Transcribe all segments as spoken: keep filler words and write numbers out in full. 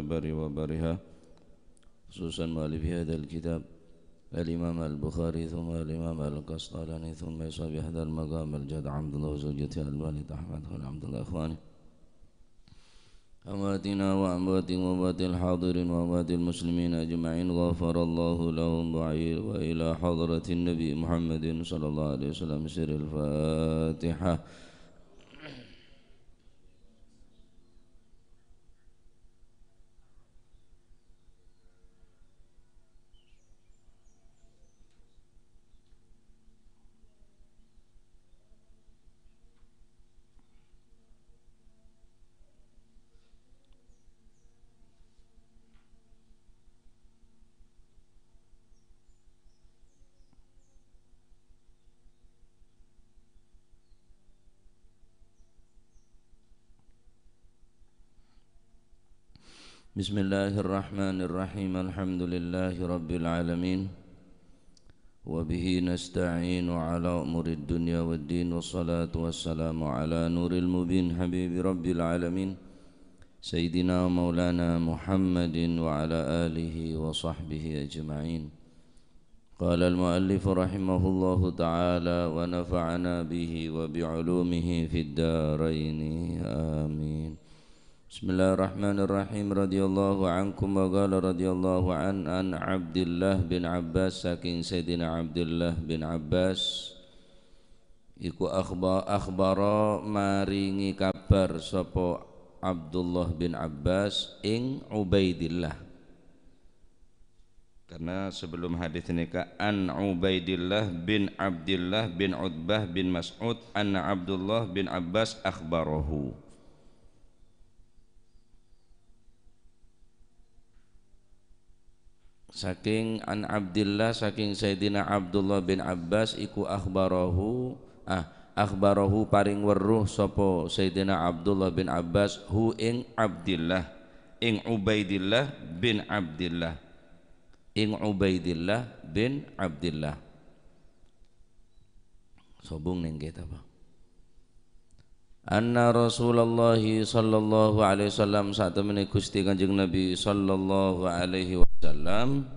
بر وبرها، خصوصا مؤلف هذا الكتاب الإمام البخاري ثم الإمام القسطلاني ثم صاحب هذا المقام الجد عبد الله وزوجته الوالد أحمد خليل عبد الله إخواني. أمواتنا وأموات وأموات الحاضرين وأموات المسلمين أجمعين، غفر الله لهم وعي-، وإلى حضرة النبي محمد صلى الله عليه وسلم سر الفاتحة. بسم الله الرحمن الرحيم. الحمد لله رب العالمين. وبه نستعين على أمور الدنيا والدين، والصلاة والسلام على نور المبين حبيب رب العالمين سيدنا مولانا محمد وعلى آله وصحبه أجمعين. قال المؤلف رحمه الله تعالى ونفعنا به وبعلومه في الدارين. آمين. بسم الله الرحمن الرحيم. رضي الله عنكم وقال رضي الله عن، عن عبد الله بن عباس, saking Sayyidina Abdullah bin Abbas, iku akhba-, akhbara, maringi kabar sapa Abdullah bin Abbas ing Ubaidillah. Karena sebelum hadis ini ka, an Ubaidillah bin Abdillah bin Utbah bin Mas'ud anna Abdullah bin Abbas akhbarahu. Saking an Abdillah, saking Sayyidina Abdullah bin Abbas iku akhbarahu, ah, akhbarahu paring weruh sapa Sayyidina Abdullah bin Abbas hu ing Abdillah, ing Ubaidillah bin Abdillah, ing Ubaidillah bin Abdillah. Sobung neng kita, Pak. Anna Rasulullah sallallahu alaihi wasallam, satemene Gusti Kanjeng Nabi sallallahu alaihi wasallam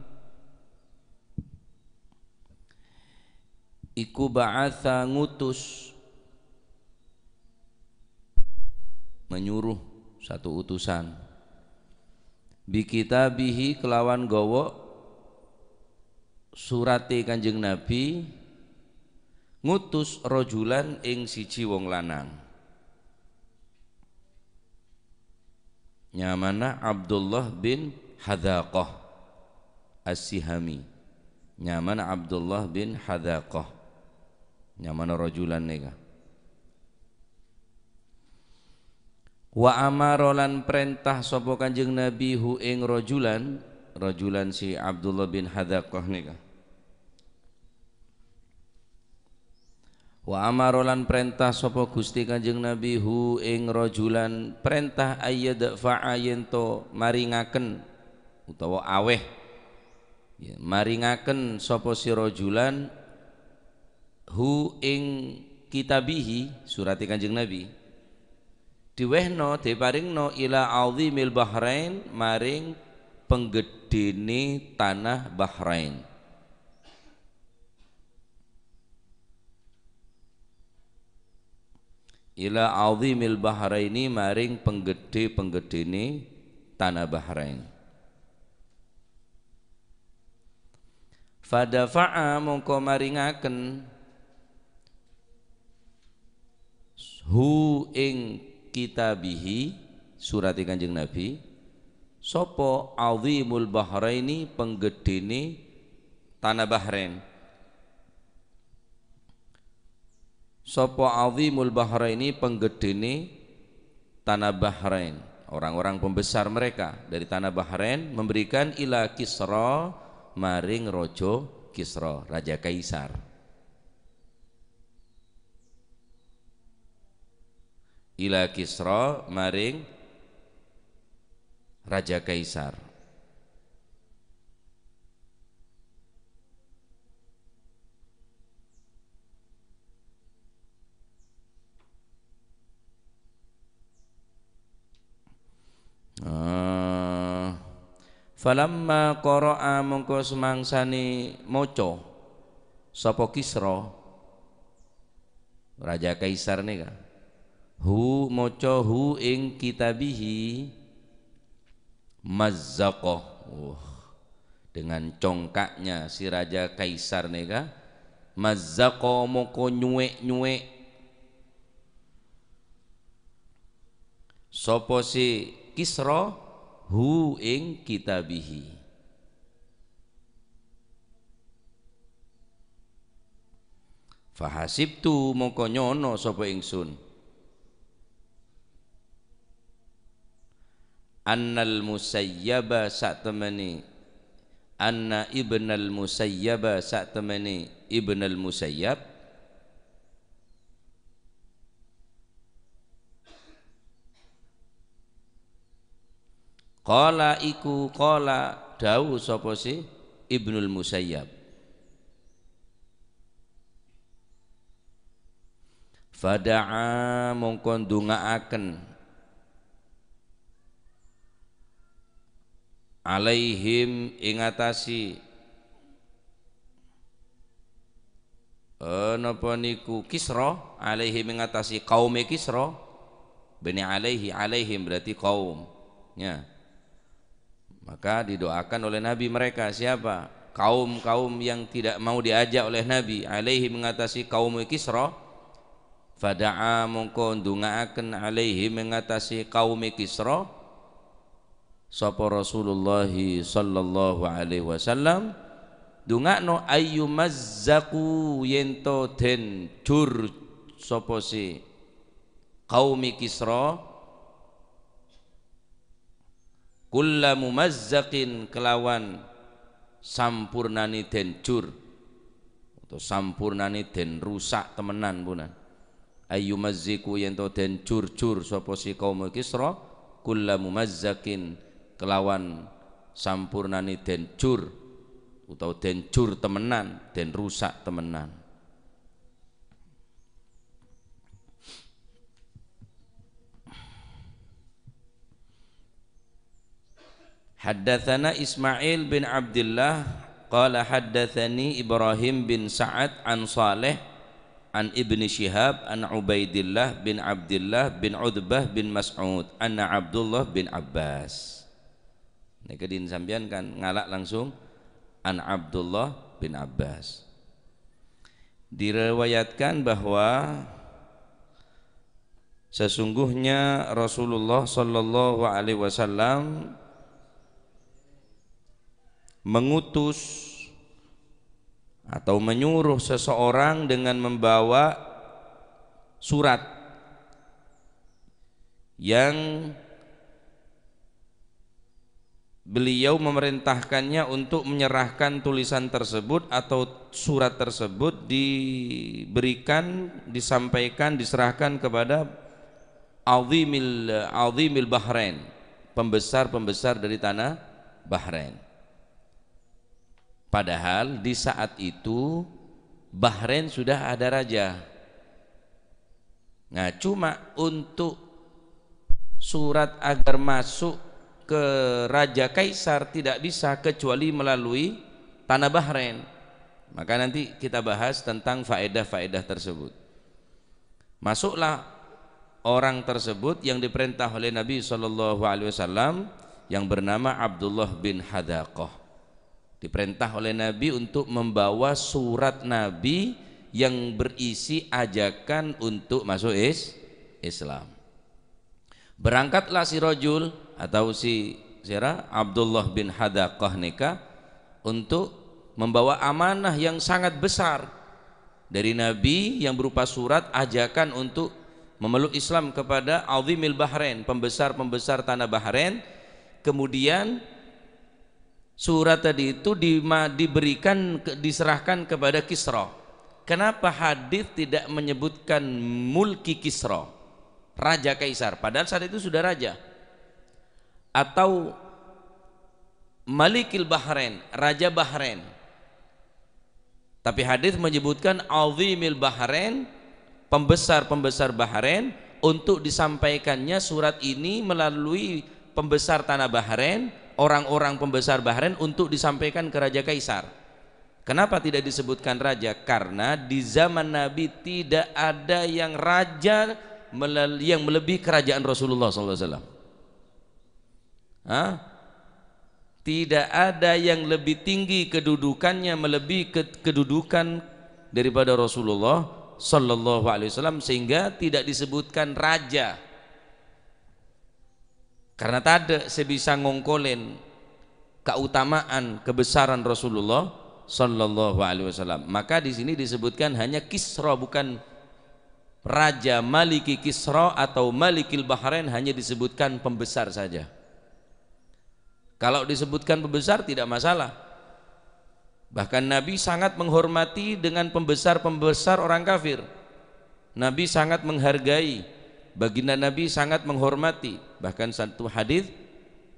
iku ba'atha, ngutus, menyuruh, satu utusan, bi kitabihi, kelawan gawa surate Kanjeng Nabi, ngutus rajulan ing siji wong lanang. Nyamana Abdullah bin Hadaqah As-Sihami. Nyamana Abdullah bin Hadaqah. Nyamana rajulan neka. Wa amara, lan prentah sapa Kanjeng Nabi hu ing rajulan, rajulan si Abdullah bin Hadaqah neka. Wa amara, lan prentah sapa Gusti Kanjeng Nabi hu ing rajulan, prentah ayyadfa'a, yen to maringaken utawa aweh, ya, maringaken sapa si rajulan hu ing kitabihi, surate Kanjeng Nabi. Diwehno, diparingno ila azimil bahrain, maring panggeddhene tana Bahrain. Ila azimil bahraini, maring panggeddhe-panggeddhene tana Bahrain. Fadafa'a, mongko maringaken hu ing kitabihi, surate Kanjeng Nabi, sapa azimul bahraini, panggeddhene tana Bahrain. Sapa azimul bahraini, panggeddhene tana Bahrain, orang-orang pembesar mereka dari tana Bahrain, memberikan ila Kisra, maring Raja Kisra, Raja Kaisar. Ila Kisra, maring Raja Kaisar. Ah. Falamma qara'a, mongko samangsane maca sapa Kisra, Raja Kaisar nèka, hu, maca hu ing kitabihi, mazzaqa. Wah, dengan congkaknya si Raja Kaisar nèka, mazzaqa, mongko nyuwè'-nyuwè' sapa si Kisra hu ing kitabihi. Fahasibtu, mongko nyono sapa ingsun, annal Musayyaba, satemene, anna ibnal Musayyaba, satemene Ibnal Musayyab, qala, iku qala, dawuh sapa si Ibnul Musayyab. Fada'a, mongko ndonga'aken, alaihim, ing atase, eh, napa niku, Kisra, alaihim, ing atase kaume Kisra. Bani alaihi, alaihim berarti kaum. Ya. Maka didoakan oleh Nabi mereka, siapa? Kaum-kaum yang tidak mau diajak oleh Nabi, alaihim, ing atase kaum Kisra. Fada'a, mongko ndonga'aken, alaihim, ing atase kaum Kisra, sapa Rasulullah sallallahu alaihi wasallam, ndonga'no, ayyumazzaqu, yen to den jur sapa si kaum Kisra, kulla mumazzaqin, kelawan sampurnane den jur, utawa sampurnane den rusak temenan, punan. Ayyumazziqu, yen to den jur-jur sapa si kaum Kisra, kulla mumazzaqin, kelawan sampurnane den jur, utawa den jur temenan, den rusak temenan. Haddatsana Ismail bin Abdillah, qala haddatsani Ibrahim bin Sa'ad an Saleh, an Ibni Syihab, an Ubaidillah bin Abdillah bin Utbah bin Mas'ud, anna Abdullah bin Abbas. Nèka din sampeyan kan ngala' langsung, an Abdullah bin Abbas. Diriwayatkan bahwa sesungguhnya Rasulullah sallallahu alaihi wasallam mengutus atau menyuruh seseorang dengan membawa surat yang beliau memerintahkannya untuk menyerahkan tulisan tersebut atau surat tersebut diberikan, disampaikan, diserahkan kepada Azimil, Azimil Bahrain, pembesar-pembesar dari tanah Bahrain. Padahal di saat itu Bahrain sudah ada raja. Nah, cuma untuk surat agar masuk ke Raja Kaisar tidak bisa kecuali melalui tanah Bahrain. Maka nanti kita bahas tentang faedah-faedah tersebut. Masuklah orang tersebut yang diperintah oleh Nabi sallallahu alaihi wasallam yang bernama Abdullah bin Hadaqah. Diperintah oleh Nabi untuk membawa surat Nabi yang berisi ajakan untuk masuk is-, Islam. Berangkatlah si rajul atau si sira Abdullah bin Hadaqah nèka untuk membawa amanah yang sangat besar dari Nabi yang berupa surat ajakan untuk memeluk Islam kepada Azimil Bahrain, pembesar-pembesar tanah Bahrain. Kemudian surat tadi itu dima-, diberikan ke-, diserahkan kepada Kisra. Kenapa hadis tidak menyebutkan mulki Kisra, raja kaisar? Padahal saat itu sudah raja. Atau Malikil Bahrain, raja Bahrain. Tapi hadis menyebutkan Azimil Bahrain, pembesar-pembesar Bahrain, untuk disampaikannya surat ini melalui pembesar tanah Bahrain, orang-orang pembesar Bahrain untuk disampaikan ke Raja Kaisar. Kenapa tidak disebutkan raja? Karena di zaman Nabi tidak ada yang raja melal-, yang melebihi kerajaan Rasulullah sallallahu alaihi wasallam. Hah? Tidak ada yang lebih tinggi kedudukannya, melebihi ke-, kedudukan daripada Rasulullah sallallahu alaihi wasallam, sehingga tidak disebutkan raja. Karena tadâ' sè bisa ngongkolèn kautamaan, kebesaran Rasulullah sallallahu alaihi wasallam. Maka di sini disebutkan hanya Kisra, bukan Raja Maliki Kisra atau Malikil Bahrain, hanya disebutkan pembesar saja. Kalau disebutkan pembesar, tidak masalah. Bahkan Nabi sangat menghormati dengan pembesar-pembesar orang kafir. Nabi sangat menghargai, baginda Nabi sangat menghormati. Bahkan satu hadis,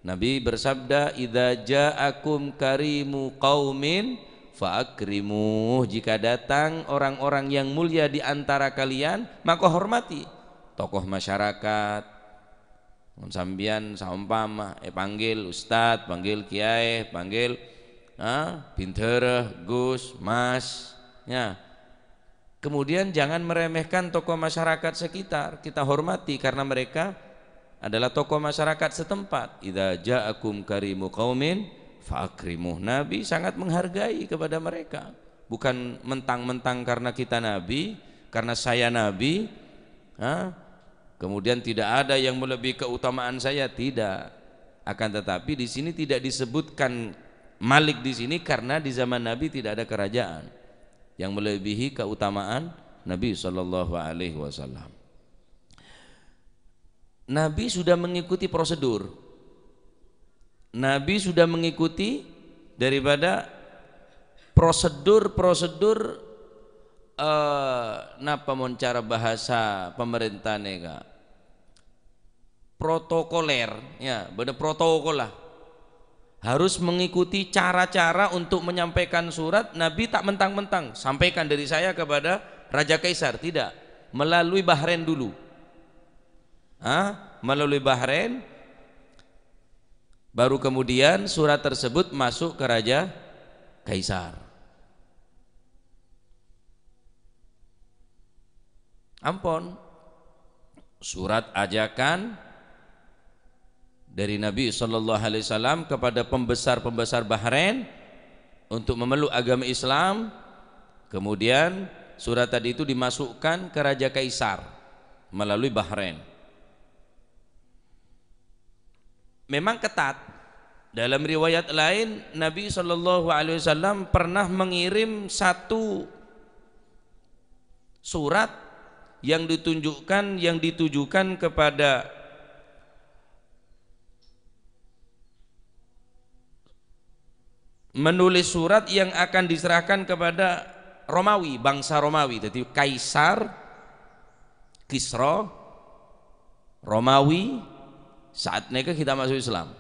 Nabi bersabda, "Idza ja'akum karimu qaumin fa akrimuh." Jika datang orang-orang yang mulia di antara kalian, maka hormati. Tokoh masyarakat, Mon sampèyan saompama èpanggil ustad, panggil kiyaè, panggil, ah, bindhârâ, Gus, Mas, ya. Kemudian jangan meremehkan tokoh masyarakat sekitar. Kita hormati karena mereka adalah tokoh masyarakat setempat. "Idza ja'akum karimu qaumin fa akrimuh." Nabi sangat menghargai kepada mereka. Bukan mentang-mentang karena kita nabi, karena saya nabi, ah, kemudian tidak ada yang melebihi keutamaan saya, tidak. Akan tetapi di sini tidak disebutkan Malik di sini karena di zaman Nabi tidak ada kerajaan yang melebihi keutamaan Nabi sallallahu alaihi wasallam. Nabi sudah mengikuti prosedur. Nabi sudah mengikuti daripada prosedur-prosedur, eh, napa mon cara bahasa pemerintah nèka? Protokoler, ya, bâdâ protokol lah. Harus mengikuti cara-cara untuk menyampaikan surat. Nabi tak mentang-mentang, "Sampaikan dari saya kepada Raja Kaisar." Tidak. Melalui Bahrain dulu. Hah? Melalui Bahrain, baru kemudian surat tersebut masuk ke Raja Kaisar. Ampon, surat ajakan dari Nabi sallallahu alaihi wasallam kepada pembesar-pembesar Bahrain untuk memeluk agama Islam. Kemudian surat tadi itu dimasukkan ke Raja Kaisar melalui Bahrain. Memang ketat. Dalam riwayat lain, Nabi sallallahu alaihi wasallam pernah mengirim satu surat yang ditunjukkan, yang ditujukan kepada menulis surat yang akan diserahkan kepada Romawi, bangsa Romawi. Jadi, Kaisar, Kisra, Romawi, saat nèka kita masuk Islam.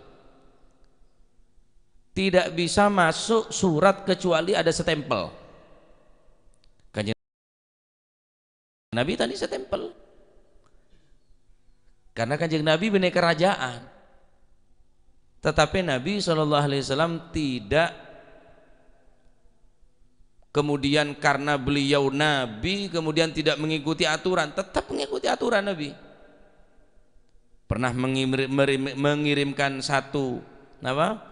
Tidak bisa masuk surat kecuali ada stempel. Kanjeng Nabi tadi stempel. Karena Kanjeng Nabi bânnè kerajaan. Tetapi Nabi sallallahu alaihi wasallam tidak, kemudian karena beliau Nabi, kemudian tidak mengikuti aturan, tetap mengikuti aturan Nabi. Pernah mengimri-, meri-, mengirimkan satu, apa?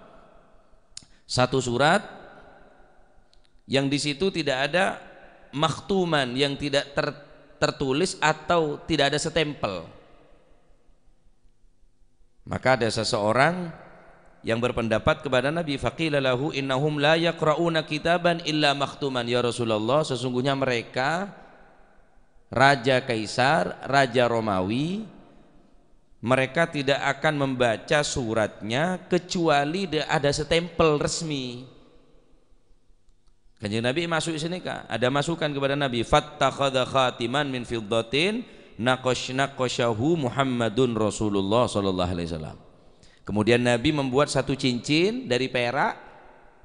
Satu surat yang di situ tidak ada makhtuman, yang tidak ter-, tertulis atau tidak ada stempel. Maka ada seseorang yang berpendapat kepada Nabi, "Faqila lahu innahum la yaqra'una kitaban illa makhtuman." "Ya Rasulullah, sesungguhnya mereka, Raja Kaisar, Raja Romawi, mereka tidak akan membaca suratnya kecuali de-, ada stempel resmi." Kanjeng Nabi masuk di sini, Kak. Ada masukan kepada Nabi, "Fattakhadha khatiman min fiddatin naqash-, naqashahu Muhammadun Rasulullah sallallahu alaihi wasallam." Kemudian Nabi membuat satu cincin dari perak,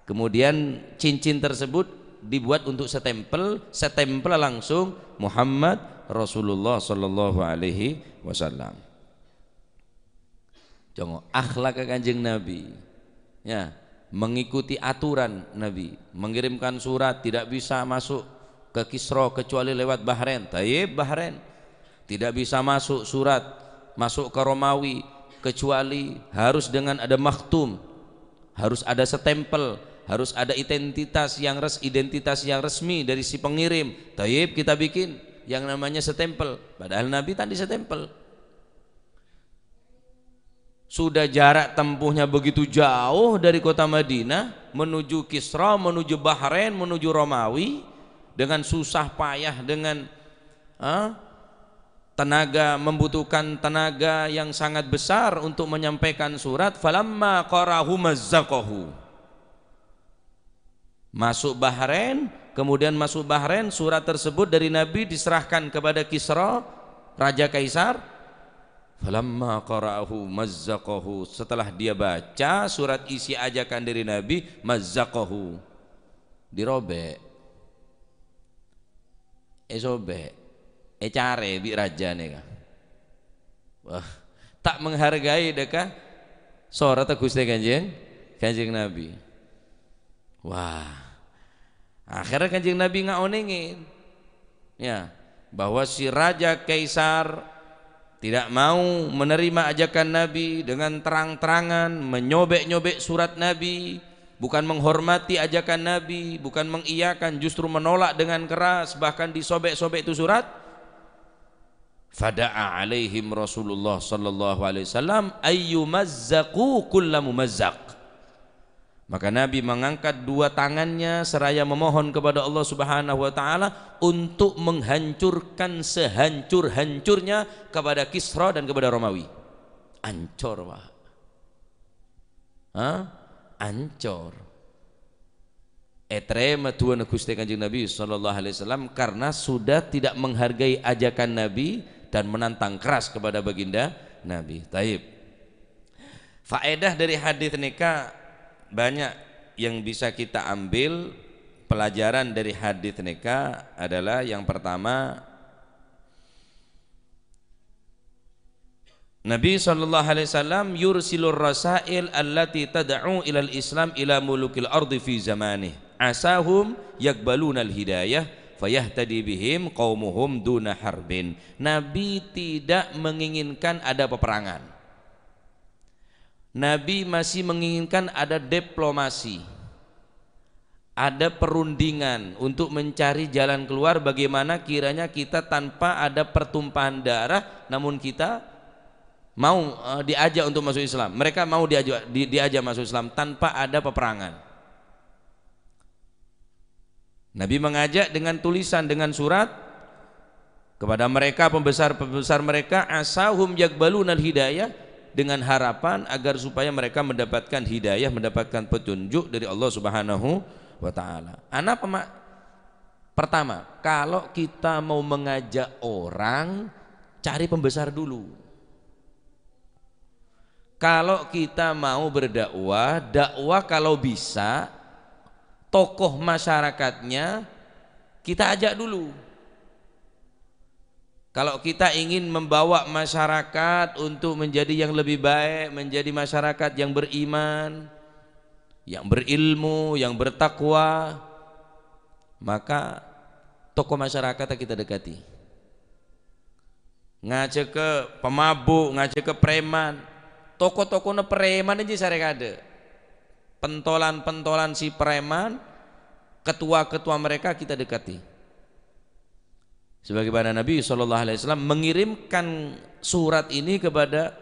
kemudian cincin tersebut dibuat untuk stempel, stempel langsung Muhammad Rasulullah sallallahu alaihi wasallam. Congo, akhlak Kanjeng Nabi. Ya, mengikuti aturan Nabi. Mengirimkan surat tidak bisa masuk ke Kisra kecuali lewat Bahrain. Tayyib, Bahrain. Tidak bisa masuk surat, masuk ke Romawi kecuali harus dengan ada makhtum, harus ada stempel, harus ada identitas yang res-, identitas yang resmi dari si pengirim. Tayyib, kita bikin yang namanya stempel. Padahal Nabi tadi stempel. Sudah jarak tempuhnya begitu jauh dari kota Madinah menuju Kisra, menuju Bahrain, menuju Romawi, dengan susah payah, dengan, eh, tenaga, membutuhkan tenaga yang sangat besar untuk menyampaikan surat. Falamma qara'ahu mazzaqahu. Masuk Bahrain, kemudian masuk Bahrain, surat tersebut dari Nabi diserahkan kepada Kisra, Raja Kaisar. Falamma qara'ahu mazzaqahu. Setelah dia baca surat isi ajakan dari Nabi, mazzaqahu. Dirobek. Èsobek, ècarè bi' rajâ nèka. Wah, ta' menghargai dâ' ka soratta Ghustè Kanjeng, Kanjeng Nabi. Wah, akhirnya Kanjeng Nabi ngaonèngè, ya, bahwa si Raja Kaisar tidak mau menerima ajakan Nabi, dengan terang-terangan menyobek-nyobek surat Nabi, bukan menghormati ajakan Nabi, bukan mengiyakan, justru menolak dengan keras, bahkan disobek-sobek itu surat. Fada'a alaihim Rasulullah sallallahu alaihi wasallam ayyumazzaqu kulla mumazzaq. Maka Nabi mengangkat dua tangannya seraya memohon kepada Allah Subhanahu wa Ta'ala untuk menghancurkan sehancur-hancurnya kepada Kisra dan kepada Romawi. Ancor, Pak. Hah? Ancor. Ètarèma du'ana Ghustè Kanjeng Nabi sallallahu alaihi wasallam karena sudah tidak menghargai ajakan Nabi dan menantang keras kepada baginda Nabi. Taib. Faedah dari hadis nèka banyak yang bisa kita ambil. Pelajaran dari hadis nèka adalah yang pertama, Nabi sallallahu alaihi wasallam yursilur rasail allati tad'u ilal Islam ila mulukil ardi fi zamanihi. Asahum yaqbalunal hidayah fayahtadi bihim qaumuhum duna harbin. Nabi tidak menginginkan ada peperangan. Nabi masih menginginkan ada diplomasi, ada perundingan untuk mencari jalan keluar bagaimana kiranya kita tanpa ada pertumpahan darah, namun kita mau, eh, diajak untuk masuk Islam. Mereka mau diajak, di-, diajak masuk Islam tanpa ada peperangan. Nabi mengajak dengan tulisan, dengan surat kepada mereka, pembesar-pembesar mereka, asahum yaqbalunal hidayah, dengan harapan agar supaya mereka mendapatkan hidayah, mendapatkan petunjuk dari Allah Subhanahu wa Ta'ala. Anapa, Mak? Pertama, kalau kita mau mengajak orang, cari pembesar dulu. Kalau kita mau berdakwah, dakwah kalau bisa, tokoh masyarakatnya kita ajak dulu. Kalau kita ingin membawa masyarakat untuk menjadi yang lebih baik, menjadi masyarakat yang beriman, yang berilmu, yang bertakwa, maka tokoh masyarakat kita dekati. Ngajhâghâ pemabuk, ngajhâghâ preman. Toko-tokona preman aja sarè kaadâ'. Pentolan-pentolan si preman, ketua-ketua mereka kita dekati. Sebagaimana Nabi sallallahu alaihi wasallam mengirimkan surat ini kepada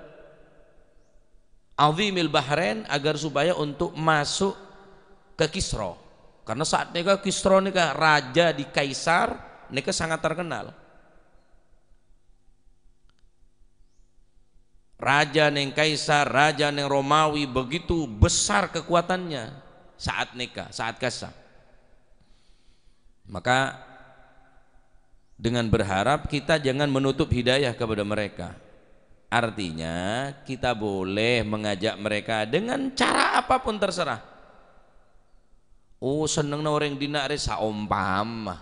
Azimil Bahrain agar supaya untuk masuk ke Kisra. Karena saat nèka Kisra nèka raja di Kaisar nèka sangat terkenal. Raja neng Kaisar, raja neng Romawi begitu besar kekuatannya saat nèka, saat kassa. Maka dengan berharap kita jangan menutup hidayah kepada mereka. Artinya, kita boleh mengajak mereka dengan cara apapun terserah. Oh, sennengnga orèng dinna' rè saompama.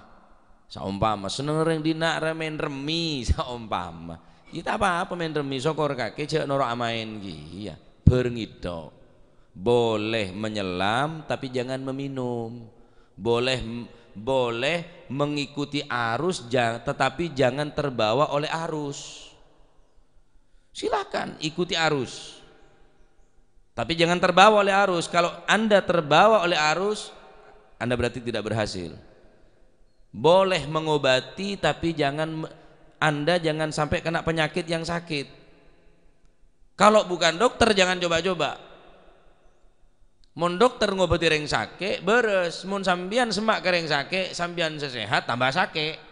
Saompama, sennengnga orèng dinna' rè maèn remmi, saompama. Ya, ta' apa-apa, men remmi, sokor kakè, jhâ' noro' amaèn kèya. Bârengngè tok. Boleh menyelam, tapi jangan meminum. Boleh, boleh mengikuti arus, ja-, tetapi jangan terbawa oleh arus. Silakan ikuti arus. Tapi jangan terbawa oleh arus. Kalau Anda terbawa oleh arus, Anda berarti tidak berhasil. Boleh mengobati, tapi jangan me-, Anda jangan sampai kena penyakit yang sakit. Kalau bukan dokter, jangan coba-coba. Mon dokter ngobati rèng sakè', bârâs. Mon sampèyan semma' ka rèng sakè', sampèyan sè sehat tambah sakè'.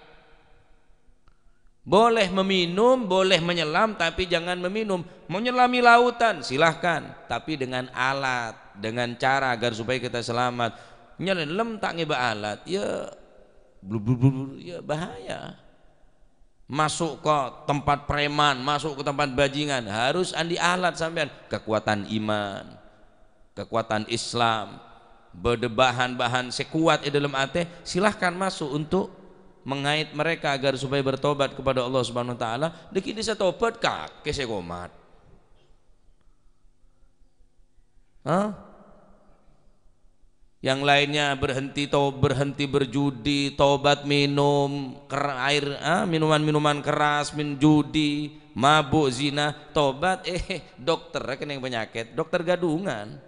Boleh meminum, boleh menyelam, tapi jangan meminum. Mau nyelami lautan, silahkan, tapi dengan alat, dengan cara agar supaya kita selamat. Nyelem ta' ngèbâ alat, ya, blub, blub, blub, blub, ya, bahaya. Masuk ke tempat preman, masuk ke tempat bajingan, harus andi' alat sampèyan, kekuatan iman. Kekuatan Islam, bâdâ bahan-bahan sè kowat è dâlem atè, silahkan masuk untuk mengait mereka agar supaya bertobat kepada Allah Subhanahu wa Ta'ala. Dâgghi' dissa tobat, kakè sè komat. Hah? Yang lainnya berhenti to-, berhenti berjudi, tobat minum ker-, air, ah, minuman-minuman keras, min judi, mabuk, zina, tobat, eh, dokter kènèng penyakit, dokter gadungan.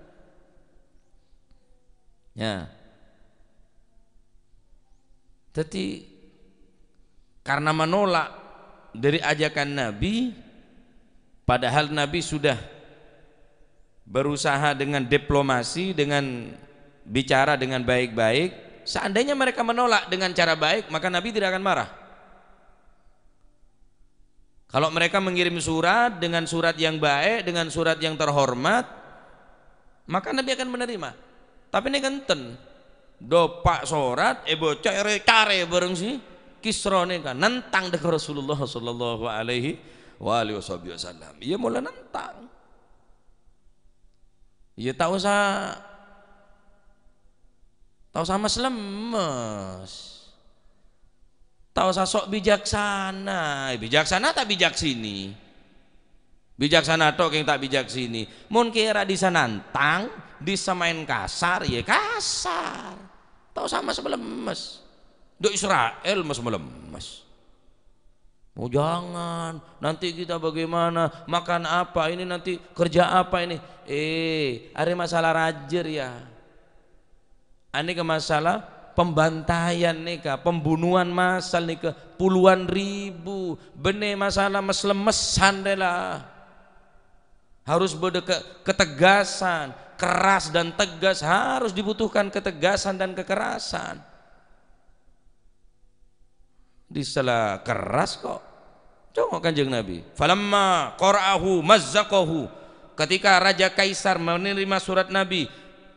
Ya. Jadi, karena menolak dari ajakan Nabi, padahal Nabi sudah berusaha dengan diplomasi, dengan bicara dengan baik-baik. Seandainya mereka menolak dengan cara baik, maka Nabi tidak akan marah. Kalau mereka mengirim surat dengan surat yang baik, dengan surat yang terhormat, maka Nabi akan menerima. Tapi nèka enten, dâpa' sorat, èbâca, èrè-carè bâreng si Kisra nèka, nantang dâ' ka Rasulullah sallallahu alaihi wa alihi wasallam. Iyâ, mola nantang. Iyâ, ta' osa, ta' osa mes-lemmes. Ta' osa sok bijaksana. Eh, bijaksana ta' bijak sini? Bijaksana tok kèng ta' bijak sini. Mon kèra dissa nantang, dissa maèn kasar, ya kasar. Ta' osa mes-lemmes. Dâ' Israel mes-lemmes. Oh, jangan. Nanti kita bagaimana? Makan apa? Ini nanti kerja apa ini? Eh, arè masalah rajâ rèya. Anèka masalah pembantaian nèka, pembunuhan massal nèka, puluhan ribu. Bânnè masalah mes-lemmesan rèya la. Harus bâdâ ke-, ketegasan, keras dan tegas, harus dibutuhkan ketegasan dan kekerasan. Dissa la keras kok. Congok Kanjeng Nabi. "Falamma qara'ahu mazzaqahu." Ketika Raja Kaisar menerima surat Nabi,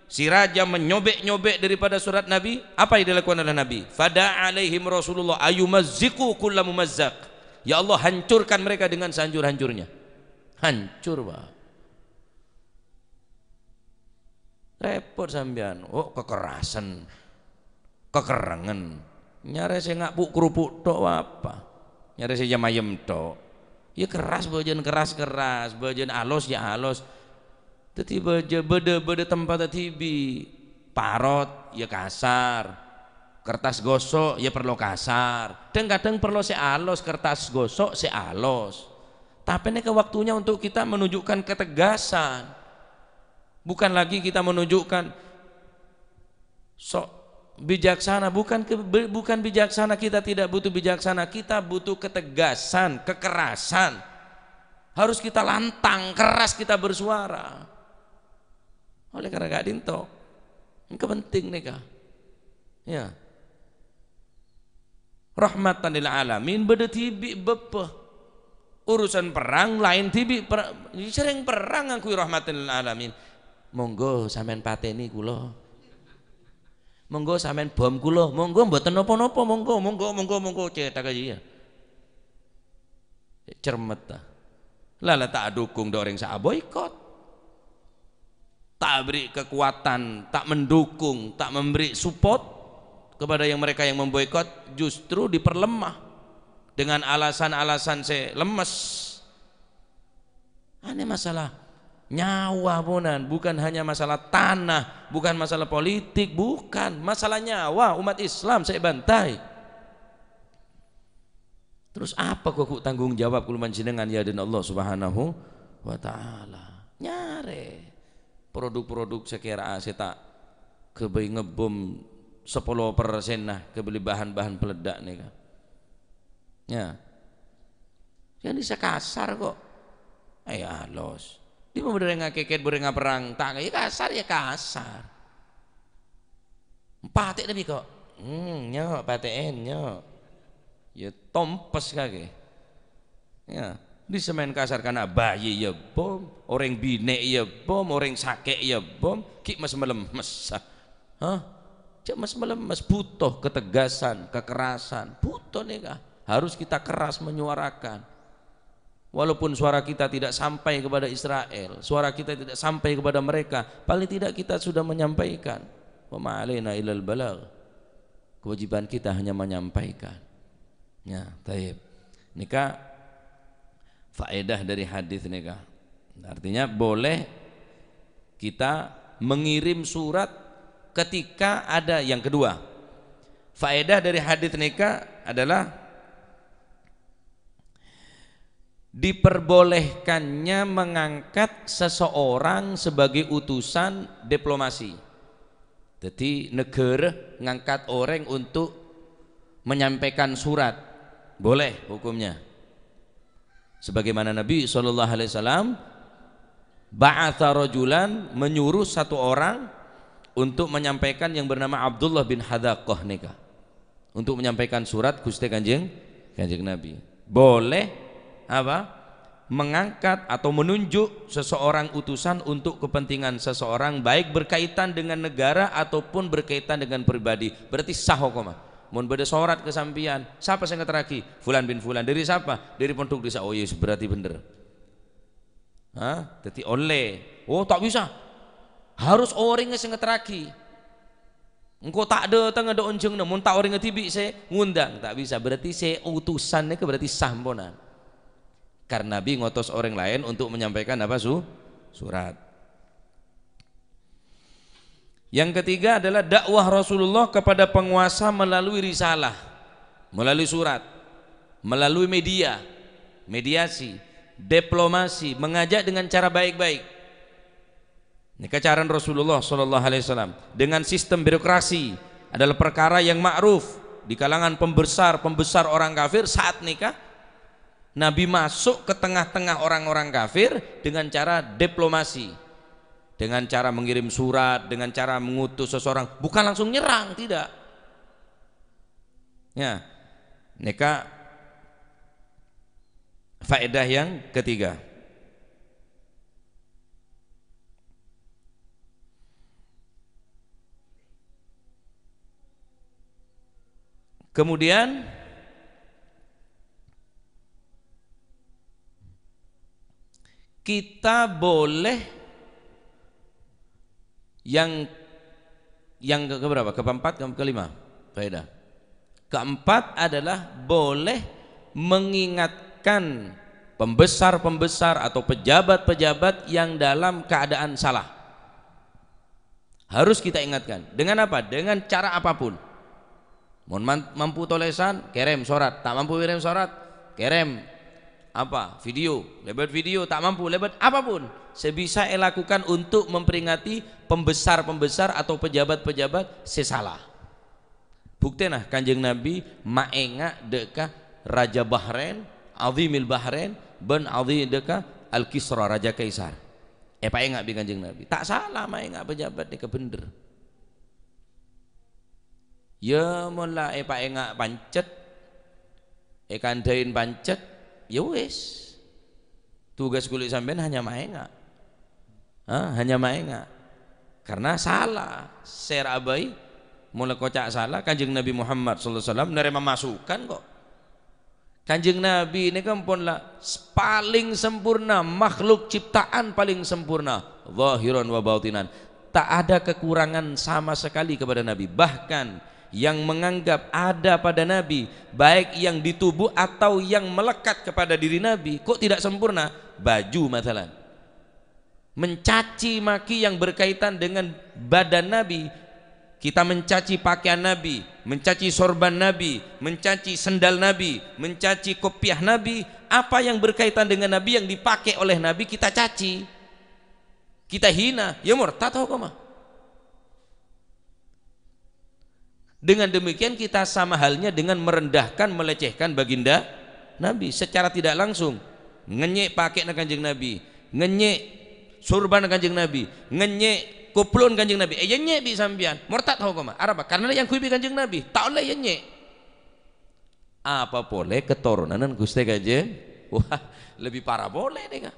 si raja menyobek-nyobek daripada surat Nabi, apa yang dilakukan oleh Nabi? "Fada'a alaihim Rasulullah ayumazziqu kulla mumazzaq." "Ya Allah, hancurkan mereka dengan sehancur-hancurnya." Hancur, Pak. Rèpot sampèyan. Oh, kekerasan. Kekerengngen. Nyarè sè ngabuk kerupuk tok apa? Nyarè sè yem-ayem tok. Ya keras bâjâna keras-keras, bâjâna alos ya alos. Dâddhi bâjâ bâdâ, bâdâ tempatta dhibi'. Parot ya kasar. Kertas gosok ya parlo kasar. Dhâng-kadhâng parlo sè alos, kertas gosok sè alos. Tapè nèka waktunya untuk kita menunjukkan ketegasan. Bukan lagi kita menunjukkan sok bijaksana, bukan ke-, be-, bukan bijaksana, kita tidak butuh bijaksana, kita butuh ketegasan, kekerasan. Harus kita lantang, keras kita bersuara. Oleh karena ka'dinto, engko penting nèka. Ya. Rahmatan lil alamin, bâdâ dhibi' bâbâ. Urusan perang laèn dhibi', per-, serrèng perang ngangghuy rahmatan lil alamin. Monggo sampèyan patèni kaulâ. Monggo sampèyan bom kaulâ. Monggo mboten napa-napa, monggo, monggo, monggo, monggo, cèthagghâ iyâ. Cermet, ta? La, la ta' adukung dâ' orèng sè aboikot. Ta' aberri' kekuatan, ta' mendukung, ta' memberi support kepada yang mereka yang memboikot, justru diperlemah. dengan alasan-alasan sè lemmes. Anè masalah nyawa, ponan, bukan hanya masalah tanah, bukan masalah politik, bukan. Masalah nyawa umat Islam sè èbântai. Terros apa ghu-, ghu-, tanggung jawab kaulâ panjhennengngan è adâ'na Allah Subhanahu wa Ta'ala? Nyarè produk-produk sè kèra'a sè ta' ghâbây ngebbom sapolo persenna ghâbây bahan-bahan peleddak nèka. Ya. Yang bisa kasar kok. Eh, halus. Di' bâdâ orèng ngakèkèt, bâdâ orèng aperrang, ta' kaya kasar, ya kasar. Patè' tapi kok. Hmm, nyo', patè'è, nyo'. Ya tompes kakè. Ya, di' sè maèn kasar, kana' bayi ya bom, orèng binè' ya bom, orèng sakè' ya bom, ghi' mes-melemmes. Hah? Jhâ' mes-melemmes, butuh ketegasan, kekerasan. Butuh nèka. Harus kita keras menyuarakan. Walaupun suara kita tidak sampai kepada Israel, suara kita tidak sampai kepada mereka, paling tidak kita sudah menyampaikan. Wa ma alaina illal balagh. Kewajiban kita hanya menyampaikan. Ya, taib. Nèka faedah dari hadis nèka. Artinya boleh kita mengirim surat ketika ada, yang kedua. Faedah dari hadis nèka adalah diperbolehkannya mengangkat seseorang sebagai utusan diplomasi. Jadi, negara ngangkat orèng untuk menyampaikan surat. Boleh hukumnya. Sebagaimana Nabi sallallahu alaihi wasallam ba'atha rajulan, menyuruh satu orang untuk menyampaikan yang bernama Abdullah bin Hadaqah nèka. Untuk menyampaikan surat Ghustè Kanjeng, Kanjeng Nabi. Boleh, apa? Mengangkat atau menunjuk seseorang utusan untuk kepentingan seseorang, baik berkaitan dengan negara ataupun berkaitan dengan pribadi. Berarti sah hukuma. Mon bâdâ sorat ka sampèyan, sapa sè ngaterraghi? Fulan bin Fulan. Dâri sapa? Dâri pondhuk dhisa. Oh, iyâ, berarti bhender. Hah? Dhâddhi ollè. Oh, ta' bisa. Harus orèngnga sè ngaterraghi. Engko' ta' dâteng dâ' onjhângnga, mon ta' orèngnga dhibi' sè ngundang, ta' bisa. Berarti sè utusan nèka berarti sah emponan. Karena Nabi ngotos orèng laèn untuk menyampaikan apa? Su-, surat. Yang ketiga adalah dakwah Rasulullah kepada penguasa melalui risalah, melalui surat, melalui media, mediasi, diplomasi, mengajak dengan cara baik-baik. Nèka carana Rasulullah sallallahu alaihi wasallam. Dengan sistem birokrasi adalah perkara yang ma'ruf di kalangan pembesar-pembesar orang kafir saat nèka. Nabi masuk ke tengah-tengah orang-orang kafir dengan cara diplomasi, dengan cara mengirim surat, dengan cara mengutus seseorang, bukan langsung nyerang, tidak. Ya, nèka faedah yang ketiga. Kemudian kita boleh yang, yang ke, keberapa? Keempat, ke, kelima. Faedah. Keempat adalah boleh mengingatkan pembesar-pembesar atau pejabat-pejabat yang dalam keadaan salah. Harus kita ingatkan. Dengan apa? Dengan cara apapun. Mon man-, mampu tolèsan, kèrèm sorat. Ta' mampu kèrèm sorat, kèrèm apa? Video. Lèbât video, ta' mampu, lèbât apapun. Sè bisa èlakukan untuk memperingati pembesar-pembesar atau pejabat-pejabat sè salah. Buktèna Kanjeng Nabi maènga' dâ' ka Raja Bahrain, Azimil Bahrain, bân Azim dâ' ka Al-Kisra, Raja Kaisar. Èpaènga' bi' Kanjeng Nabi. Ta' sala maènga' pejabat nèka bhender. Yâ, mon la èpaènga' pancet, èkandhâi pancet, yâ wis. Tugas kaulâ sampèyan hanya maènga'. Ha, hanya maènga'. Karena sala, sèra bhâi, mon la koca' sala, Kanjeng Nabi Muhammad sallallahu alaihi wasallam narèma masukan kok. Kanjeng Nabi nèka ampon la s-, paling sempurna, makhluk ciptaan paling sempurna, zahiran wa batinan. Tak ada kekurangan sama sekali kepada Nabi. Bahkan yang menganggap ada pada Nabi, baik yang di tubuh atau yang melekat kepada diri Nabi, kok tidak sempurna? Baju, masalan. Mencaci maki yang berkaitan dengan badan Nabi, kita mencaci pakaian Nabi, mencaci sorban Nabi, mencaci sendal Nabi, mencaci kopiah Nabi, apa yang berkaitan dengan Nabi yang dipakai oleh Nabi kita caci, kita hina, ya murtad hukumnya. Dengan demikian kita sama halnya dengan merendahkan, melecehkan baginda Nabi secara tidak langsung. Ngenyek pakaianna Kanjeng Nabi, ngenyek sorban Kanjeng Nabi, ngenyek koplon Kanjeng Nabi. Eh, ya nyek bi' sampeyan, murtad hukumma. Arapa? Karena yang gue bi' Kanjeng Nabi, ta' olle ya nyek. Apa pole keturunan Guste Kanjeng? Wah, lebih parah pole nih, Kak.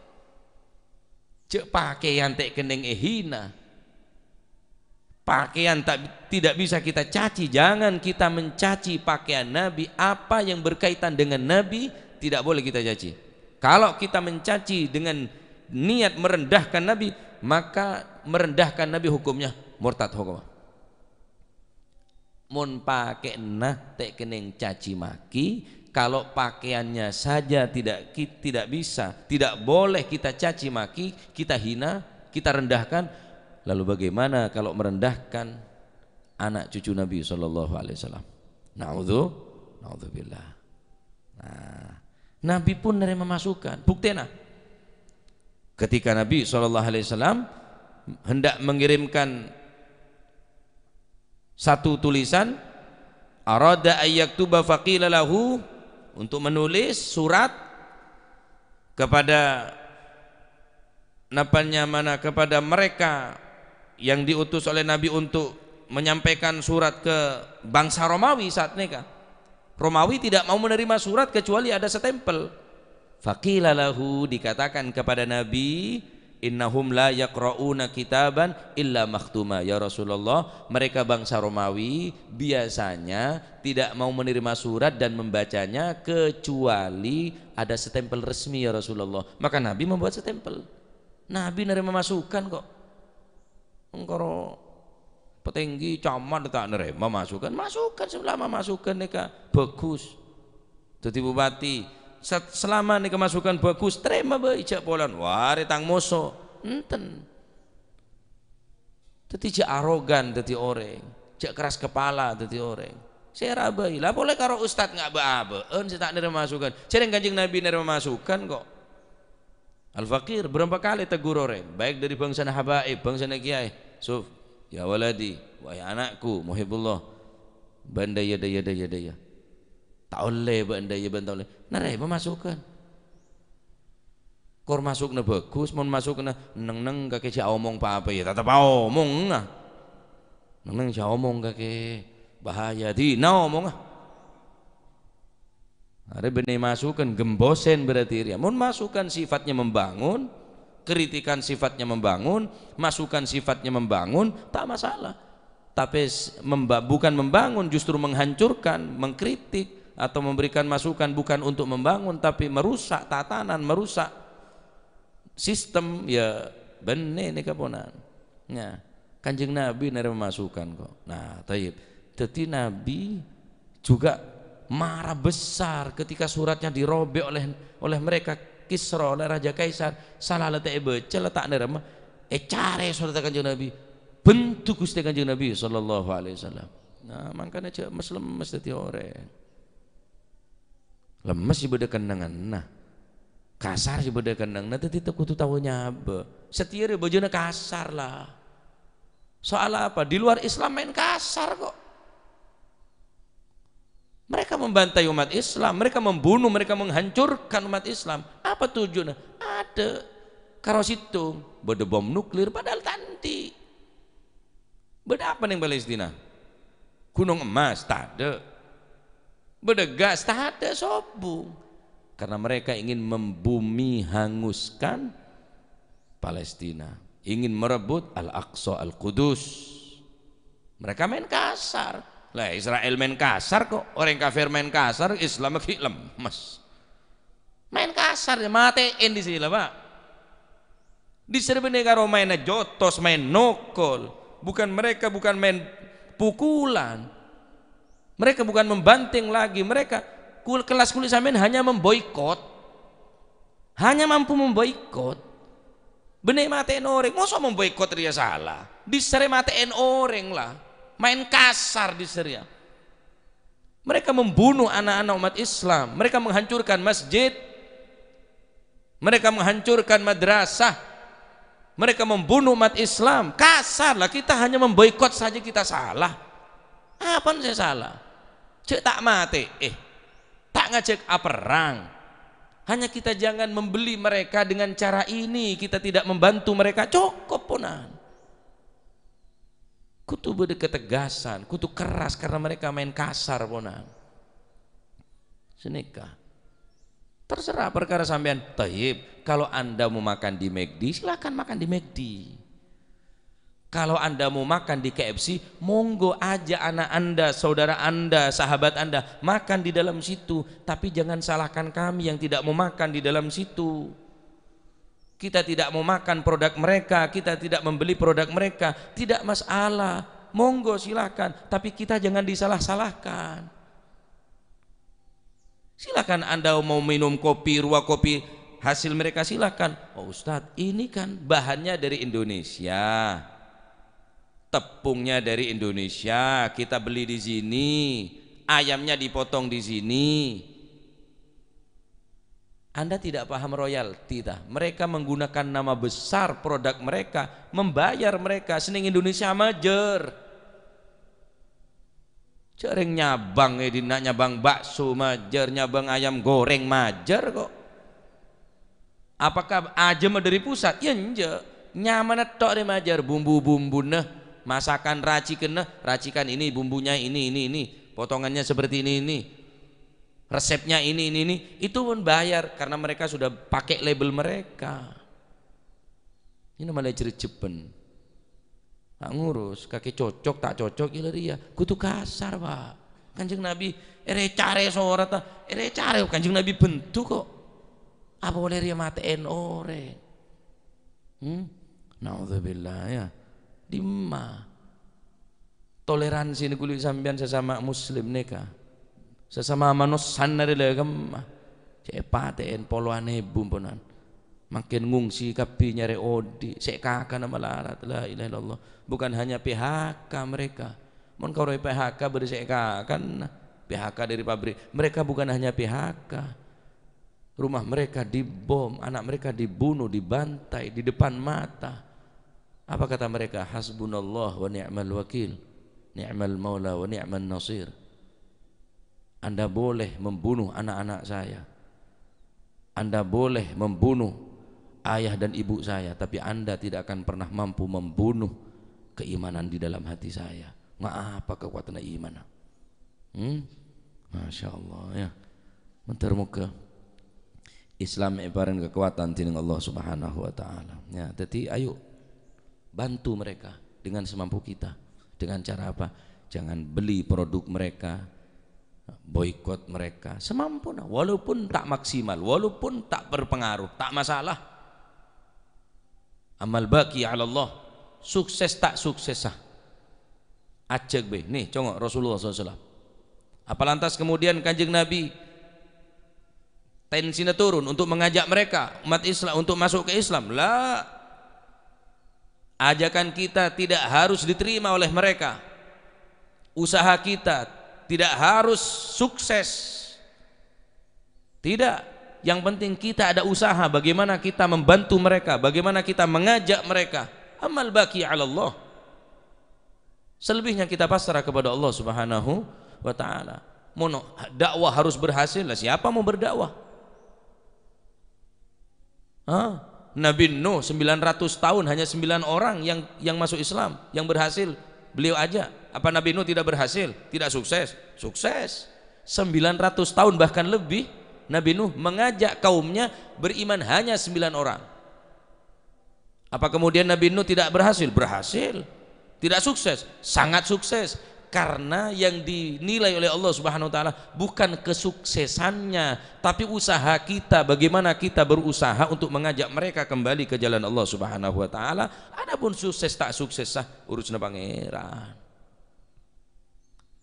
Cek pakaian te' kenneng ehina. Pakaian tak, tidak bisa kita caci, jangan kita mencaci pakaian Nabi, apa yang berkaitan dengan Nabi tidak boleh kita caci. Kalau kita mencaci dengan niat merendahkan Nabi, maka merendahkan Nabi hukumnya murtad hukum. Mon pakaianna te' kenneng caci maki, kalau pakaiannya saja tidak ki-, tidak bisa, tidak boleh kita caci maki, kita hina, kita rendahkan, lalu bagaimana kalau merendahkan anak cucu Nabi sallallahu alaihi wasallam? Naudzu, naudzubillah. Nah, Nabi pun nerima masukan. Buktena, ketika Nabi sallallahu alaihi wasallam hendak mengirimkan satu tulisan, arada ayyaktuba faqila lahu, untuk menulis surat kepada, napa nyamana, kepada mereka yang diutus oleh Nabi untuk menyampaikan surat ke bangsa Romawi saat neka. Romawi tidak mau menerima surat kecuali ada stempel. Faqila lahu, dikatakan kepada Nabi, "Innahum la yaqra'una kitaban illa makhtuma." Ya Rasulullah, mereka bangsa Romawi biasanya tidak mau menerima surat dan membacanya kecuali ada stempel resmi, ya Rasulullah. Maka Nabi membuat stempel. Nabi nerima masukan kok. Engkoro petinggi camat ta' nerima masukan. Masukan, selama masukan neka bagus. Dadi bupati, sat-, selama neka masukan bagus, terima bae, ja' polana, "Wah, re tang moso." Enten. Dadi ja' arogan dadi oreng, ja' keras kepala dadi oreng. Sera bae. Lah pole karo ustad nga' ba-aba'an se ta' nerima masukan. Jareng Kanjeng Nabi nerima masukan kok. Al-Faqir berapa kali tegur oreng, baik dari bangsana habaib, bangsana kiai. "Suf, ya waladi, wahai anakku, muhibbullah, banda ya daya, daya, daya. Ta' olle banda ya banda olle." Narema masukan. Kor masukna bagus, mon masukna neng-neng kake ja' omong pa-apa, ya tetep aomong, ah. Neng-neng ja' omong kake bahaya, dina omong, ah. Are benne masukan gembosen berarti ria. Mon masukan sifatnya membangun, kritikan sifatnya membangun, masukan sifatnya membangun, tak masalah. Tapi s-, memba-, bukan membangun, justru menghancurkan, mengkritik, atau memberikan masukan bukan untuk membangun, tapi merusak tatanan, merusak sistem, ya benne neka ponan. Ya, Kanjeng Nabi nerima masukan kok. Nah, tayyib. Dadi Nabi juga marah besar ketika suratnya dirobek oleh, oleh mereka, Kisra, oleh Raja Kaisar. Sala la ta' ebaca, la ta' nerima. Ecare surat Kanjeng Nabi. Bendu Guste Kanjeng Nabi sallallahu alaihi wasallam. Nah, mangkana ja' mes-lemmes dadi oreng. Lemmes sè bâdâ kennengnganna. Kasar sè bâdâ kennengnganna, dhâddhi ta' kodhu tao nyabâ. Satèya rè bâjâna kasar, la. Soal apa? Di luar Islam main kasar, kok. Mereka membantai umat Islam, mereka membunuh, mereka menghancurkan umat Islam. Apa tujuannya? Ada. Karo sèttong, bâdâ bom nuklir, padahal ta' andi'. Bâdâ apa neng Palestina? Gunung emas? Tadâ'. Bâdâ gas? Tadâ', sobung. Karena mereka ingin membumi hanguskan Palestina, ingin merebut Al-Aqsa, Al-Qudus. Mereka main kasar. Lah, Israel main kasar kok. Orang kafir main kasar, Islam lagi lemes. Main kasar, ya, matè'è di sini lah, Pak. Diserbine karo maènna jotos, maèn nokol. Bukan mereka, bukan maèn pukulan. Mereka bukan membanting lagi, mereka kul-, kelas kulâ sampèyan hanya memboikot. Hanya mampu memboikot. Bânnè matè'è orèng, mosok memboikot rèya sala? Dhisarè matè'è orèng la, maèn kasar dhisarè. Mereka membunuh anak-anak umat Islam, mereka menghancurkan masjid, mereka menghancurkan madrasah, mereka membunuh umat Islam. Kasar la, kita hanya memboikot saja kita salah. Apa sè sala? Jhâ' ta' matè'è, ta' ngajhâk aperrang. Hanya kita jangan membeli mereka dengan cara ini, kita tidak membantu mereka, cokop ponan. Kodhu bâdâ ketegasan, kodhu keras karena mereka maèn kasar ponan. Sanèka. Terserah perkara sampèyan. Thayyib, kalau Anda mau makan di McD, silakan makan di McD. Kalau Anda mau makan di K F C, monggo ajak anak Anda, saudara Anda, sahabat Anda, makan di dalam situ. Tapi jangan salahkan kami yang tidak mau makan di dalam situ. Kita tidak mau makan produk mereka, kita tidak membeli produk mereka, tidak masalah. Monggo, silakan, tapi kita jangan disalah-salahkan. Silakan Anda mau minum kopi, rua kopi hasil mereka, silakan. "Oh, Ustadz, ini kan bahannya dari Indonesia. Tepungnya dari Indonesia, kita beli di sini, ayamnya dipotong di sini." Anda tidak paham royalti, ta? Mereka menggunakan nama besar produk mereka, membayar mereka. Sè neng Indonesia majâr. Jhâ' rèng nyabâng è dinna', nyabâng bakso majâr, nyabâng ayam goreng majâr kok. Apakah ajâmma dâri pusat? Ya enjâ'. Nyamana tok rè majâr, bumbu-bumbuna, masakan racikanna, racikan ini, bumbunya ini, ini, ini, potongannya seperti ini, ini. Resepnya ini, ini, ini. Itu pun bayar karena mereka sudah pakai label mereka. Ini malah jrejjebben. Ta' ngurus, kakè cocok, ta' cocok, iyâ la rèya. Kodhu kasar, Pak. Kanjeng Nabi, èrè carè sora, ta? Èrè carè Kanjeng Nabi bendhu kok. Apa polè rèya matè'è orèng? Hmm? Naudzubillah, ya. Dimma? Toleransi nèko, kulâ sampèyan sesama muslim nèka. Sesama manossa rèya la kemma. Cè' èpatè'è polowan èbu ponan. Mangkèn ngungsi kabbhi nyarè odi', sè' kakana malarat. La ilaha illallah. Bukan hanya P H K mereka. Mon karo P H K bâdâ sè' kakana, P H K dari pabrik. Mereka bukan hanya P H K. Rumah mereka dibom, anak mereka dibunuh, dibantai di depan mata. Apa kata mereka? "Hasbunallah wa ni'mal wakil, ni'mal maula wa ni'man nasir." Anda boleh membunuh anak-anak saya. Anda boleh membunuh ayah dan ibu saya, tapi Anda tidak akan pernah mampu membunuh keimanan di dalam hati saya. Ngapa kekuatan iman? Hmm? Masya Allah, ya. Moghâ-moghâ Islam èparèng kekuatan dening Allah Subhanahu wa Ta'ala. Ya, jadi ayo bantu mereka dengan semampu kita. Dengan cara apa? Jangan beli produk mereka, boikot mereka, semampuna, walaupun tak maksimal, walaupun tak berpengaruh, tak masalah. Amal baqi 'alallah, sukses ta' suksessa, ajâk bhâi. Nih, congo' Rasulullah sallallahu alaihi wasallam. Apa lantas kemudian Kanjeng Nabi tensina turun untuk mengajak mereka, umat Islam, untuk masuk ke Islam? La. Ajakan kita tidak harus diterima oleh mereka. Usaha kita tidak harus sukses. Tidak. Yang penting kita ada usaha, bagaimana kita membantu mereka, bagaimana kita mengajak mereka. Amal baqi 'alallah. Selebihnya kita pasrah kepada Allah Subhanahu wa Ta'ala. Mon dakwah harus berhasil, lah siapa mau berdakwah? Hah? Nabi Nuh sembilan ratus tahun, hanya sembilan orang yang, yang masuk Islam, yang berhasil. Beliau aja. Apa Nabi Nuh tidak berhasil? Tidak sukses? Sukses. Sembilan ratus tahun bahkan lebih, Nabi Nuh mengajak kaumnya beriman hanya sembilan orang. Apa kemudian Nabi Nuh tidak berhasil? Berhasil. Tidak sukses? Sangat sukses. Karena yang dinilai oleh Allah Subhanahu wa Ta'ala bukan kesuksesannya, tapi usaha kita, bagaimana kita berusaha untuk mengajak mereka kembali ke jalan Allah Subhanahu wa Ta'ala. Adapun sukses tak sukses, sah urusannya Pangeran.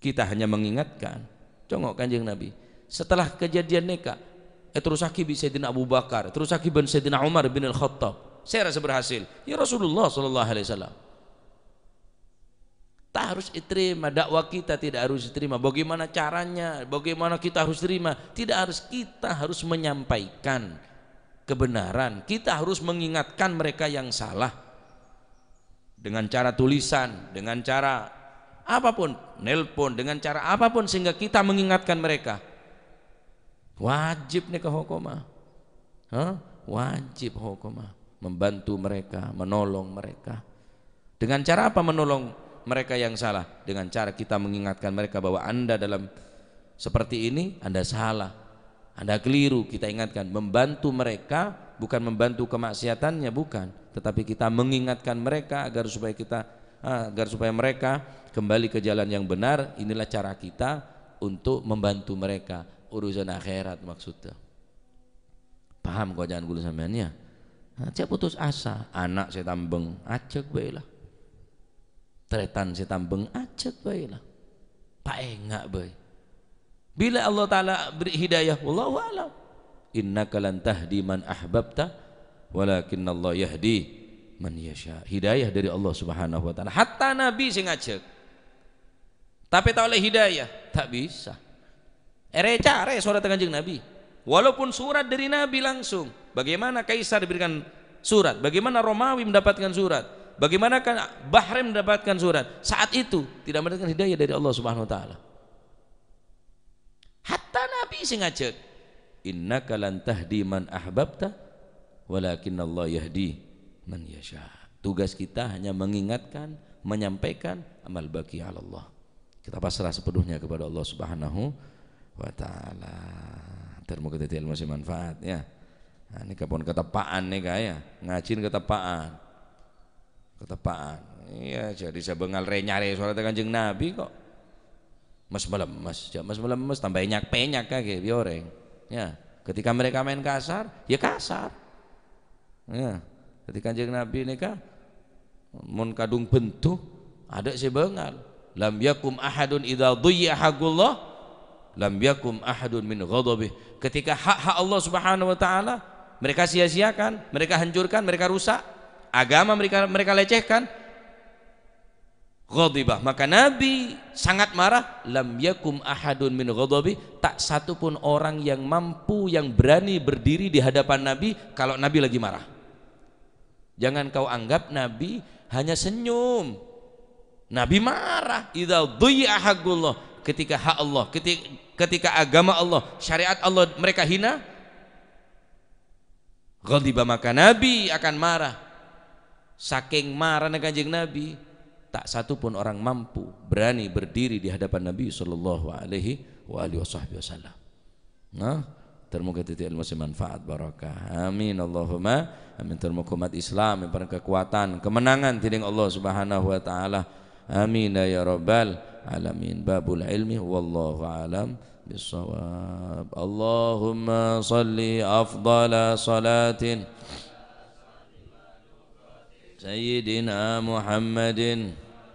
Kita hanya mengingatkan. Congo' Kanjeng Nabi. Setelah kejadian nèka, èterrossaghi bi' Sayyidina Abu Bakar, terrossaghi bân Sayyidina Umar bin Al-Khattab. Sèra sè berhasil? Ya Rasulullah sallallahu alaihi wasallam. Kita harus diterima, dakwah kita tidak harus diterima. Bagaimana caranya? Bagaimana kita harus terima? Tidak harus, kita harus menyampaikan kebenaran. Kita harus mengingatkan mereka yang salah. Dengan cara tulisan, dengan cara apapun, nelpon, dengan cara apapun sehingga kita mengingatkan mereka. Wajib nèka hokomma. Hah? Wajib hokomma. Membantu mereka, menolong mereka. Dengan cara apa menolong mereka yang salah? Dengan cara kita mengingatkan mereka bahwa Anda dalam seperti ini, Anda salah. Anda keliru, kita ingatkan. Membantu mereka bukan membantu kemaksiatannya, bukan. Tetapi kita mengingatkan mereka agar supaya kita, ah, agar supaya mereka kembali ke jalan yang benar. Inilah cara kita untuk membantu mereka. Urusan akhirat maksudnya. Paham koca'an kaulâ sampèyan, ya? Nah, jhâ' putus asa. Ana' sè tambhâng, ajhâk bhâi la. Tarètan sè tambhâng, ajhâk bhâi la. Paènga' bhâi. Bilâ Allah Ta'ala beri hidayah, wallahu a'lam. "Innaka lan tahdi man ahbabta, walakinnallaha yahdi man yasha." Hidayah dari Allah Subhanahu wa Ta'ala. Hatta Nabi sè ngajhâk. Tapè ta' ollè hidayah, ta' bisa. Èrè-carè soratta Kanjeng Nabi. Walaupun surat dari Nabi langsung. Bagaimana Kaisar diberikan surat? Bagaimana Romawi mendapatkan surat? Bagaimana kan Bahrain mendapatkan surat? Saat itu tidak mendapatkan hidayah dari Allah Subhanahu wa Ta'ala. Hatta Nabi sè ngajhâk, "Innaka lan tahdi man ahbabta, walakinnallaha yahdi man yasha." Tugas kita hanya mengingatkan, menyampaikan, amal baqi 'alallah. Kita pasrah sepenuhnya kepada Allah Subhanahu wa Ta'ala. Ter-, moga dhâddhi ilmu sè manfaat, ya. Nah, nèka pon katepa'an nèka, ya. Ngajhi katepa'an. Katepa'an. Iyâ, jadi sè bângal rè-nyarè soratta Kanjeng Nabi kok. Mes-malemes, jhâ' mes-malemes, tambah ènyak-pènyak kaghi bi' orèng. Ya, ketika mereka main kasar, ya kasar. Ya, jadi Kanjeng Nabi nèka mon kadhung bendhu, adâ' sè bângal. "Lam yakum ahadun idza dhuyyi'a haqqullah, lam yakum ahadun min ghadabi." Ketika hak-hak Allah Subhanahu wa Ta'ala mereka sia-siakan, mereka hancurkan, mereka rusak, agama mereka, mereka lecehkan, ghadiba, maka Nabi sangat marah. "Lam yakum ahadun min ghadabi," tak satu pun orang yang mampu, yang berani berdiri di hadapan Nabi kalau Nabi lagi marah. Jangan kau anggap Nabi hanya senyum. Nabi marah. "Idza dhuyyi'a haqqullah," ketika hak Allah, keti-, ketika agama Allah, syariat Allah mereka hina, ghadiba, maka Nabi akan marah. Saking marahnya Kanjeng Nabi, tak satu pun orang mampu, berani berdiri di hadapan Nabi sallallahu alaihi wa alihi wasahbihi wasallam. Nah, ter-, moga dhâddhi ilmu sè manfaat, barokah. Amin, Allahumma amin. Ter-, moga umat Islam èparèng kekuatan, kemenangan dening Allah Subhanahu wa Ta'ala. Amin, ya Rabbal Alamin. Babul ilmi, wallahu a'lam bissawab. Allahumma salli afdala salatin Sayyidina Muhammadin